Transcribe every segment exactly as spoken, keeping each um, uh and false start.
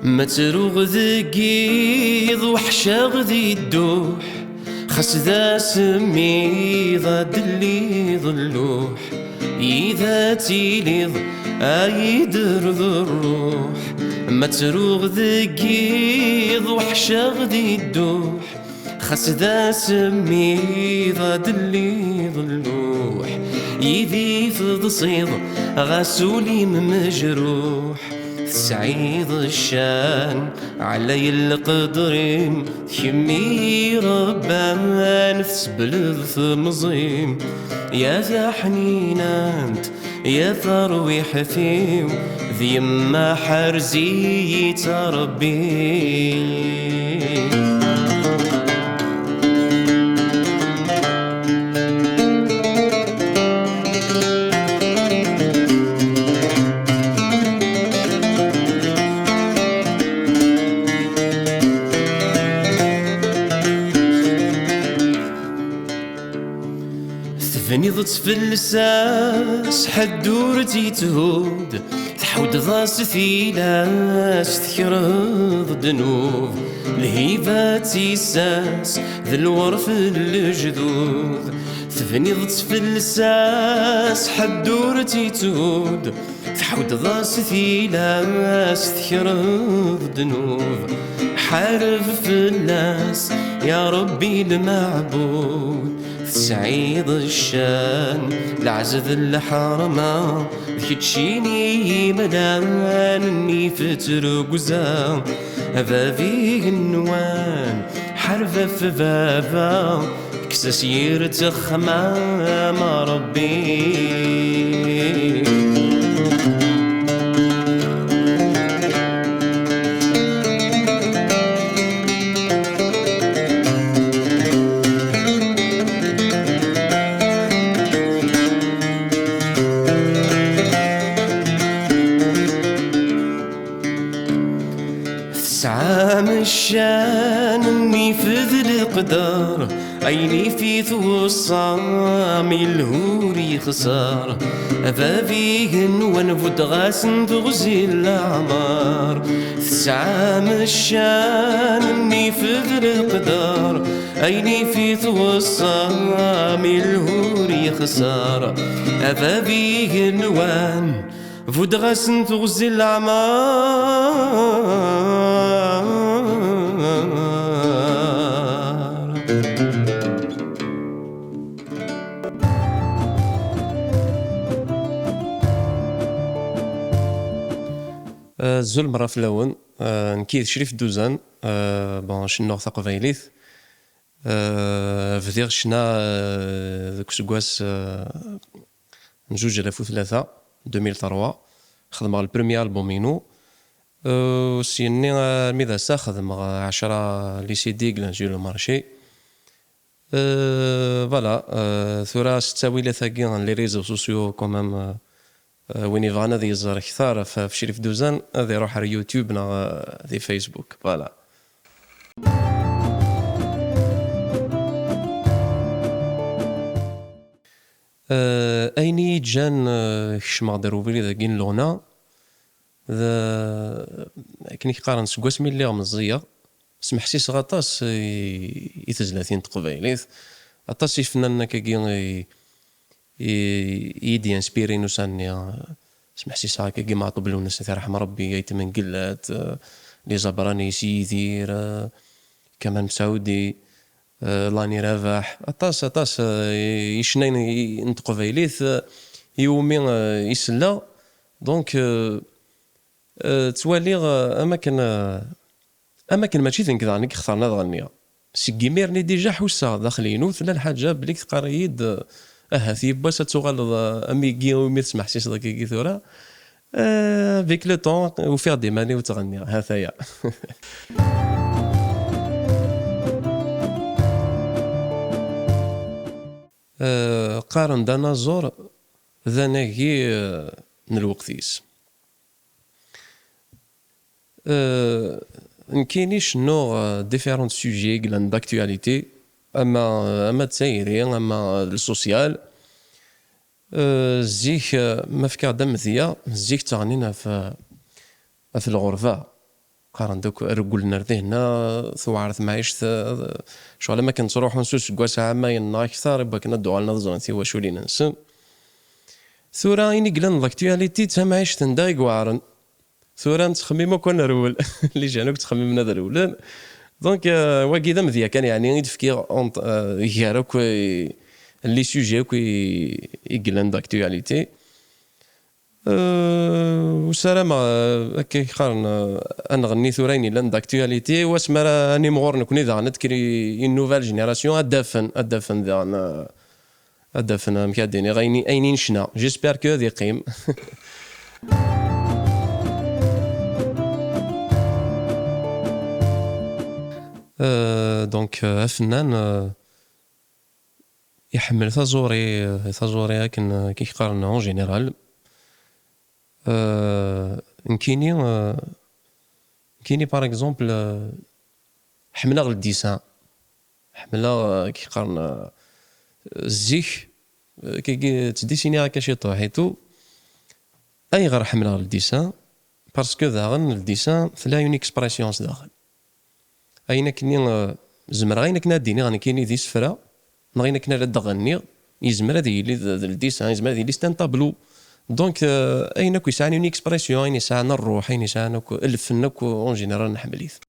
Ma ttruɣ deg yiḍ, weḥceɣ di dduḥ, xas d asemmiḍ ad d-lliḍ lluḥ, yid ad tiliḍ, ay idder d rruḥ. Ma ttruɣ deg yiḍ, weḥceɣ di dduḥ, xas d asemmiḍ ad d-lliḍ lluḥ, yid-i teḍsiḍ, ɣas ul-im mejruḥ. Tesɛiḍ ccan ɛlay lqedr-im, d kemm i irebban, tesbleḍ temẓi-m. Ya taḥninant, ya tarwiḥt-iw, d yemma ḥerz-iyi-tt a Rebbi. Tebniḍ-tt fell-as, ḥedd ur tt-itthud. Tḥuddeḍ-as tilas, tekreḍ ddnub. Lhiba d tissas, d lwerf n lejdud. Tebniḍ-tt fell-as, ḥedd ur tt-itthud. Tḥuddeḍ-as tilas, tekreḍ ddnub. Ḥareb fell-as, ya Rebbi lmeɛbud. Tesɛiḍ ccan, leɛz d lḥerma, d keččini yemlan nnif d trugza. A bab igenwan, ḥareb ɣef baba, kkes-as yir ttexmam a Rebbi. Tesɛam ccan n ifed leqder, ayen i fi tweṣṣam ilhu ur yexṣer. A bab igenwan buddeɣ-asen teɣzi n leɛmer. Tesɛam ccan n ifed leqder, ayen i fi tweṣṣam ilhu ur yexṣer. A bab igenwan, buddeɣ-asen teɣzi n leɛmer. Azul merra fell-awen. Eh, nekki d Crif Duzan. Eh, bon, cennuɣ taqbaylit. Eh, bdiɣ ccna, eh, deg useggas, eh, n zuǧ alaf u tlata, deux mille trois. Xedmeɣ le premier album-inu. Eh, syenni, eh, armi d ass-a xedmeɣ, eh, ɛecra les C D i yellan sur le marché. Eh, voilà, eh, tura s ttawilat-agi n les réseaux sociaux quand même, eh, eh, win yebɣan ad yeẓer kter ɣef, ɣef Crif Duzan, ad iruḥ ar YouTube neɣ, eh, di Facebook. Voilà. Eh, ayen i yi-ǧǧan, eh, kecmeɣ-d ar ubrid-agi n leɣna, d, akken i k-qqaren, seg wasmi lliɣ meẓẓiyeɣ, smeḥsiseɣ aṭas i, i tezlatin n teqbaylit, aṭas ifennanen akkagi i, i, i yi-d-yenspirin ussan-nni. Smeḥsiseɣ akkagi Meɛṭub Lwennas, ad t-yerḥem Rebbi, Ayt Mengellat, eh, Les Abranis, Yidir, eh, Kamal Msaoudi, eh, Lani Rabaḥ, aṭas, aṭas, eh, icennayen i, n teqbaylit, eh, iwumi, eh, i selleɣ. Donc, eh, eh, ttwaliɣ, eh, am akken, eh, am akken mačči d nekk daɣen i yextaren ad ɣenniɣ. Seg imiren-nni déjà ḥusseɣ daxel-inu tella lḥaǧa belli teqqar-iyi-d, eh, ahat yiwwas ad tuɣaleḍ, eh, am yigi iwumi tesmeḥsiseḍ akkagi tura. Eh, avec le temps, ufiɣ-d iman-iw ttɣenniɣ, ha-t-aya. Eh, qqaren-d anaẓur d anagi, eh, n lweqt-is. Eh, nekkini cennuɣ, eh, différents sujets i yellan d'actualité, ama, ama d tayri, ama d le social. Eh, zik, eh, ma fkiɣ-d amedya, zik ttɣennin ɣef, ɣef lɣerba. Qqaren-d akk regglen ar dihna, tewɛer temɛict, eh, ccɣel am akken ttruḥun s useggas ɛamayen neɣ akter i wakken ad d-uɣalen ad ẓren tiwaculin-nsen. Tura ayen i yellan d l'actualité d tamɛict n da i iweɛren. Tura nettxemmim akk ad nerwel. Les jeunes akk ttxemmimen ad rewlen. Donc, euh, wagi d amedya kan, yeɛni, i d-fkiɣ entre, euh, gar akk, euh, les sujets akk i, i yellan d'actualité. Euh, ur ssarameɣ, euh, akka i qqaren, euh, ad nɣenni tura ayen yellan d'actualité, wasmi ara nimɣur nekni daɣen ad d-tekker une nouvelle génération, ad d-afen, ad d-afen daɣen, euh, ad d-afen, amek ad d-iniɣ, ayen i, ayen i necna. J'espère que ad iqqim. Euh, donc, euh, afennan, euh, iḥemmel taẓuri, euh, taẓuri akken, euh, akken i qqaren en général. Euh, nekkini, euh, nekkini, par exemple, euh, ḥemmleɣ le dessin. Ḥemmleɣ, euh, akken i qqaren, euh, zik, euh, kagi ttdisiniɣ akka ciṭuḥ et tout. Ayɣer ḥemmleɣ le dessin? Parce que daɣen le dessin tla une expression s daxel. Ayen akkenni, euh, zemreɣ ayen akken ad d-iniɣ nekkini d isefra, neɣ ayen akken ara d-ɣenniɣ, yezmer ad yili d, d le dessin, yezmer ad yili c'est un tableau. Donc, euh, ayen akk yesɛan une expression, ayen yesɛan ṛṛuḥ, ayen yesɛan akk, lfen akk, en général, nḥemmel-it.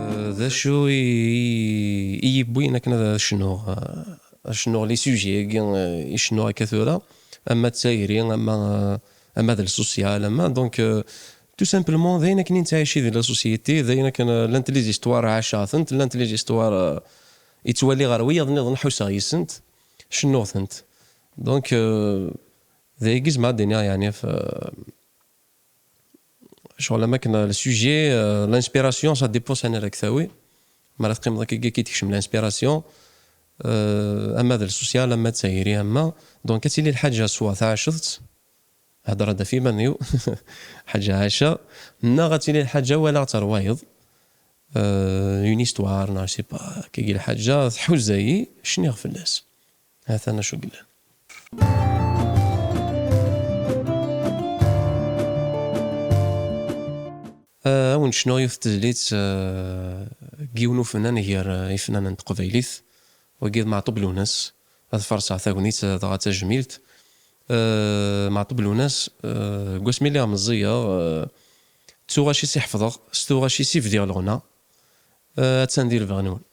Euh, d acu i, i, i yi-wwin akken ad cnuɣ, euh, ad cnuɣ les sujets-agi, euh, i cennuɣ akka tura, ama d tayri, ama, euh, ama d le social, ama, donc, euh, tout simplement, d ayen akken i nettɛici di la société, d ayen akken, euh, llant les histoires ɛaceɣ-tent, llant les histoires, euh, i ttwaliɣ ɣer wiyaḍ nniḍen ḥusseɣ yis-sent, cennuɣ-tent. Donc, euh, d ayagi zemreɣ ad d-iniɣ, yeɛni, f-, ccɣel am akken le sujet, euh, l'inspiration, ça dépend s anida ara k-tawi. Mi ara teqqimeḍ akka, akka i tekcem l'inspiration, euh, ama d le social, ama d tayri, ama. Donc, ad tili lḥaǧa s wa tɛaceḍ-tt, hedreɣ-d ɣef iman-iw, ḥaǧa ɛaceɣ, neɣ ad tili lḥaǧa walaɣ-tt ɣer wayeḍ, euh, une histoire, neɣ je sais pas, kagi lḥaǧa tḥuza-yi, cniɣ fell-as. Atan acu yellan. Euh, ad wen-cnuɣ yiwet n tezlit, euh, n yiwen ufennan gar, euh, ifennanen n teqbaylit, wagi d Meɛṭub Lunas, ad farṣeɣ tagnit, euh, dɣa d tajmilt. Euh, Meɛṭub Lunas, euh, deg wasmi lliɣ meẓẓiyeɣ, euh, d tuɣac i s-iḥefḍeɣ, s tuɣac i s-ibdiɣ leɣna, euh, attan di lebɣi-nwen.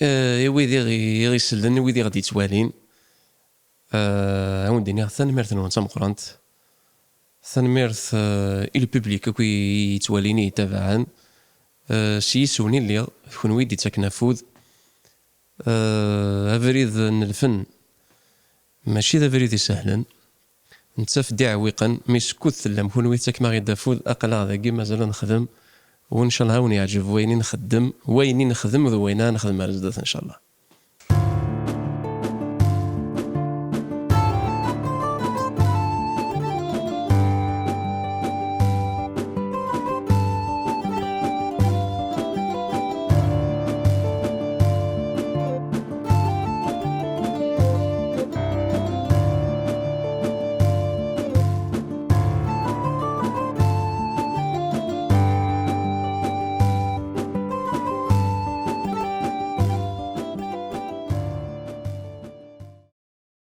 Eh, i wid i ɣ-, i ɣ-isellen, i wid i ɣ-d-yettwalin, eh, ad wen-d-iniɣ tanemmirt-nwen d tameqqrant. Tanemmirt, eh, i le public akk i yettwalin, i yettabaɛen. Eh, s yis-wen i lliɣ, d kenwi i d-ittaken afud. Eh, abrid n lfen mačči d abrid isehlen. Nettaf-d iɛewwiqen, mi skud tellam kunwi tettakem-aɣ-id afud, aql-aɣ dagi mazal ad nexdem. Wa ncallah ad wen-yeɛǧeb wayen i nxeddem, wayen i nexdem d wayen ara nexdem ar zdat ncallah.